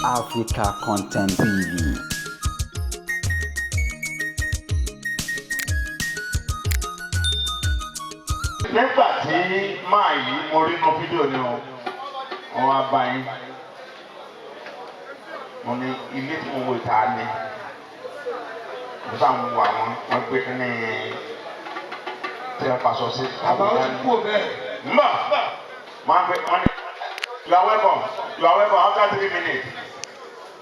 Africa Content TV. Nígbà tí máa yí, mo rí inú fídíò ni o, wọn wá bá yín. Mo ní ilé tí mo wò ìta ni mo sáà ń wo àwọn wọn gbé ní tí wọn faṣọ sí. Bàbá, ó ti kú ò bẹ́ẹ̀. Mbà máa gbé wọn ní, "You are welcome, you are welcome." After 3 minutes,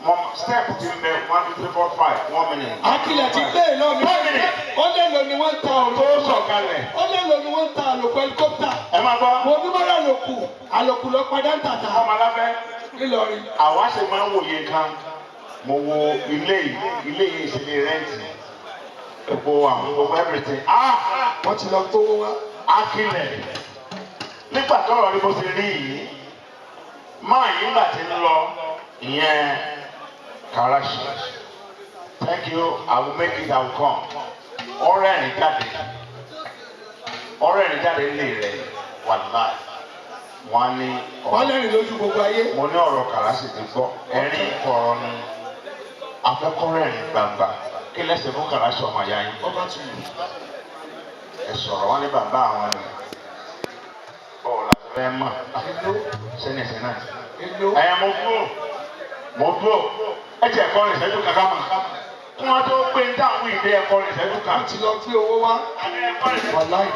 mo step ti ń bẹ, one, two, three, four, five, one minute. Akilẹ̀ ti gbé ìlọ mi. One minute. Ó lè lò ní wọ́n ń ta òrò. Tó sọ̀kalẹ̀. Ó lè lò ní wọ́n ń ta àlòkù helicopter. Ẹ máa gbọ́. Mo ní mọ́ra àlòkù, àlòkù lọ padà ń tàtà. Ọmọ aláfẹ́. Nílọrin. Àwa ṣe máa ń wòye kan. Mo wo ilé yìí, ilé yìí ṣe lè rent gbogbo àwọn gbogbo everything, ah. Wọ́n ti lọ gbówó wá. Akilẹ̀, nígbà tọ́rọ̀ rí bó ṣe rí yìí, máa yìí ńgbà tí ń lọ ìyẹn Karachi, "Thank you, I will make it, I will come." Ọ̀rẹ́ rìn jáde, ọ̀rẹ́ rìn jáde lè rẹ̀, wàláì, wọ́n á ní Wọ́n lẹ́rìn lójú gbogbo ayé. Mo ní ọ̀rọ̀ Karachi ti gbọ́, ẹ̀rín kọ̀ọ̀rọ̀ ni afẹ́kọ́rẹ́rìn gbangba. Kí lẹ́sẹ̀ fún Karachi, ọmọ ìyá yín? Ọba tù mí. Ẹ sọ̀rọ̀. Wọn ní bàbá àwọn ni bọ́ọ̀ la fẹ́ mọ̀. Èló? Sẹ́ni ẹ̀sẹ̀ náà. Èló? Ẹ̀, mo dúró, mo dúró. Ẹ jẹ́ ẹ̀kọ́ rìn ìṣẹ́jú kankan mọ̀ kí wọ́n tó gbé ní táwọn ìdí ẹ̀kọ́ rìn ìṣẹ́jú kan. Wọ́n ti lọ gbé owó wá. Wàláì.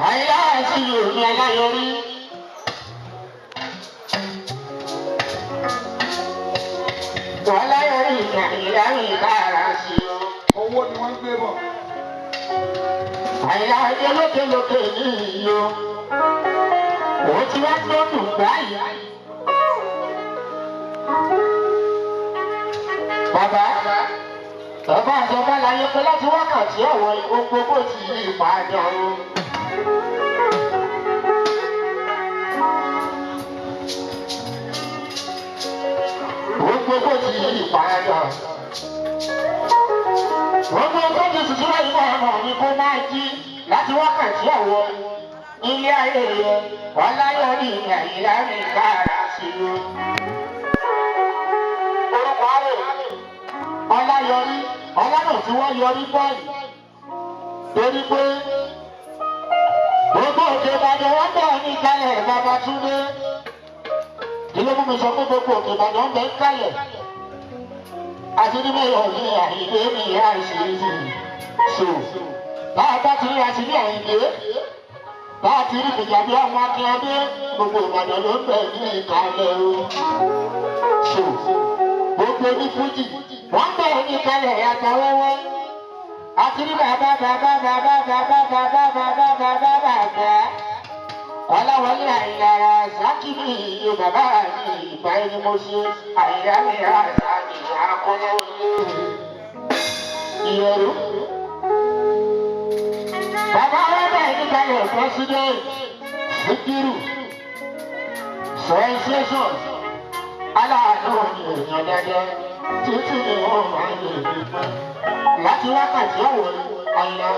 Àyà àti Yorùbá aláyọrí. Aláyọrí ìyá ìbára sí o. Owó ni wọ́n gbé bọ̀. Àyà ajé lókèlókè ní iyo. Òun ti wá tó dùn báyìí. Bàbá, bàbá àjọba láyé pé láti wákàtí ọ̀wọ́ ohun gbogbo ti yí ìpàdé o. Ohun gbogbo ti yí ìpàdé. Gbogbo tó ti sùn síwájú ọ̀nà mi kó máa jí láti wákàtí ọ̀wọ́ nílé ayé rẹ̀ ọláyọ̀ ní ìyá mi kára sí i. Orúkọ rẹ̀ Ọláyọrí, ọlọ́nà tí wọ́n yọrí báyìí torí pé gbogbo òkè Ìbàdàn wọ́n bẹ̀ ní kalẹ̀. Bàbá Túndé, kí ló mú mi sọ pé gbogbo òkè Ìbàdàn ń bẹ ń kalẹ̀ àti ní mẹ́yọ̀ ní Àyìndé ní ìyá ìṣirísì so bá a bá ti rí àti ní Àyìndé, bá a ti rí Fìjàbí ọmọ Akínyadé, gbogbo Ìbàdàn ló ń bẹ ní ìkàlẹ̀ o. So gbogbo ní fújì wọ́n bẹ̀ ní kalẹ̀ àtàwọ́wọ́ àti ní bàbá bàbá bàbá bàbá bàbá bàbá bàbá bàbá Ọláwọlé Àyìnlára Sákìmì iye bàbá mi ìgbà ẹni mo ṣe Àyìnlá mi àṣà mi àkọlọ́wọlé ìyẹ̀rú. Bàbá wa bẹ̀ ní kalẹ̀, president Sikiru sensation, aláàánú ni, èèyàn dáadáa títí ni wọ́n máa ń lè fi pẹ́ láti wákàtí ọ̀wọ̀. Àyìnlá,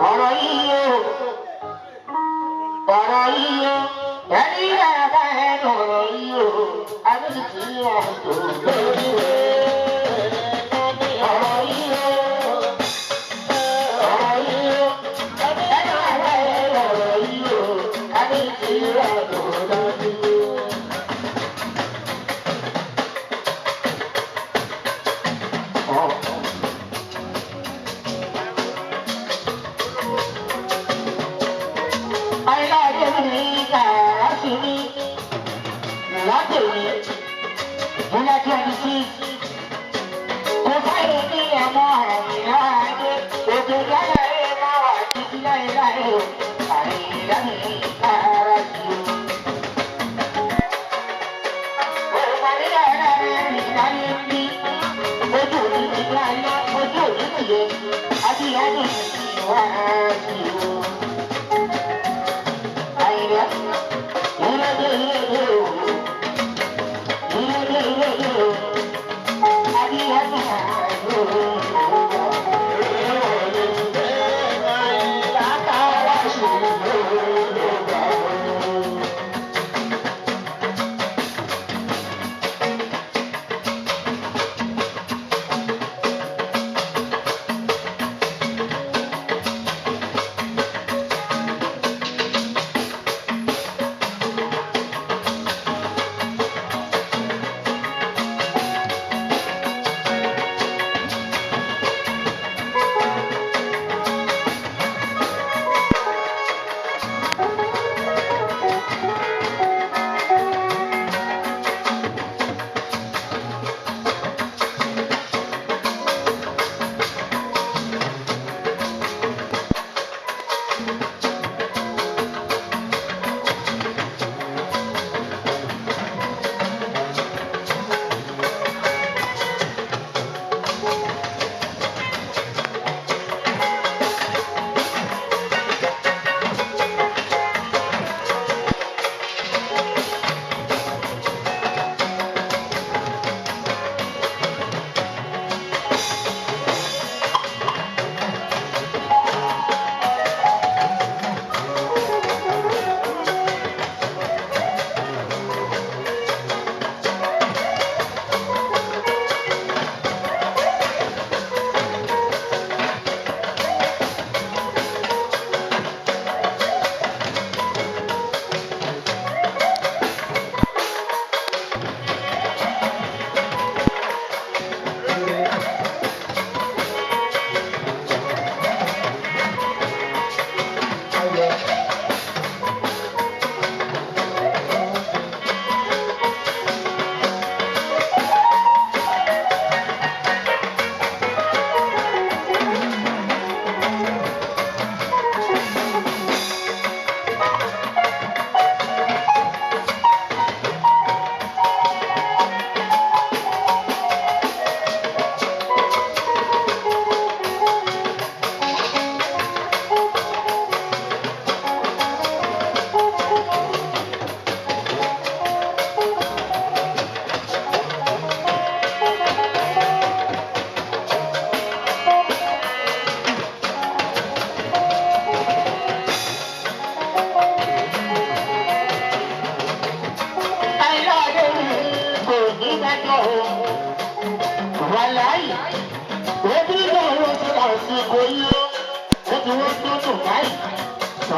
ọ̀rọ̀ yìí o, ọ̀rọ̀ yìí o, ẹni bàbá ẹ ọ̀rọ̀ yìí o, adébítì àjò lórí ọ̀rọ̀ yìí o, ọ̀rọ̀ yìí o, ẹni bàbá ẹ ọ̀rọ̀ yìí o, adébítì àjò lórí o. Àìláàdé mi látòrí July 26. Kò sáyé ní ẹ̀mọ́ Àyìnlá-adé, òkè dára ẹ̀ máa wà títí láéláé o. Àyìnlá mi kára sí o. Òpàdé dára rẹ̀ rìn láyé ń bí. Ojú òní ti dá iná, ojú òní ti yẹ. Adíyá ní ìwà sí o. Àyìnlá, ìrẹ́dẹ̀ ìrẹ́dẹ̀ o. Ìrẹ́dẹ̀ ìrẹ́dẹ̀ o. Adíyá ní àìlú. Ìrẹ́dẹ̀ ìrẹ́dẹ̀.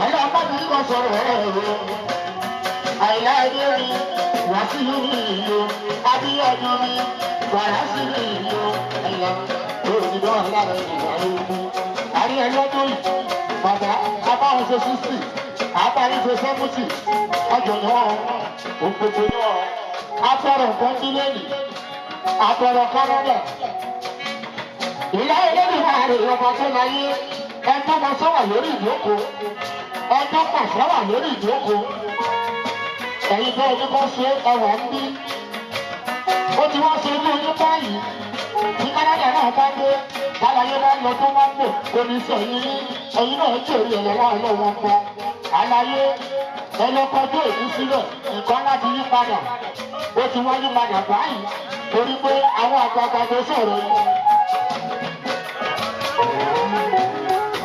Ọ̀rẹ́ ọba mi kò sọ̀rọ̀ ẹ̀rọ. Àìlá ẹgbẹ́ mi, Wàsíù mi ìlú, Abíọ́dún mi, Wàrásì mi ìlú, ẹ̀yà òdìdó ọ̀làrẹ̀ ìgbà ogun. Àrí ẹlọ́dún yìí, bàbá abáwọn ṣe 60, àbáyé ṣe 70, ọjọ́ náà, ògbógbó náà, afẹ́rẹ̀ nǹkan bílíọ̀nù, àtọ̀rọ̀ Kánádà. Ìyá ẹlẹ́dùn máa rè ọba tó láyé, ẹjọ́ máa sọ́wà lórí ìjókòó, ẹjọ́ pàṣẹ wà lórí ìjókòó. Ẹ̀yin bẹ́ẹ̀ ni kò ṣe ẹwà ń bí. Ó ti wá ṣe ojú ojú báyìí. Tí Kánádà náà bá dé, bálayé bá lọ tó máa ń bò, kò ní sọ yín ní ẹ̀yin náà jèrè ẹ̀rọ láàárọ̀ wọn pa. Àlàyé ẹlọ́kọjú èyí sílẹ̀, nǹkan láti yí padà. Ó ti wá yí padà báyìí torí pé àwọn àgbààgbà tó sọ̀rọ̀ yìí.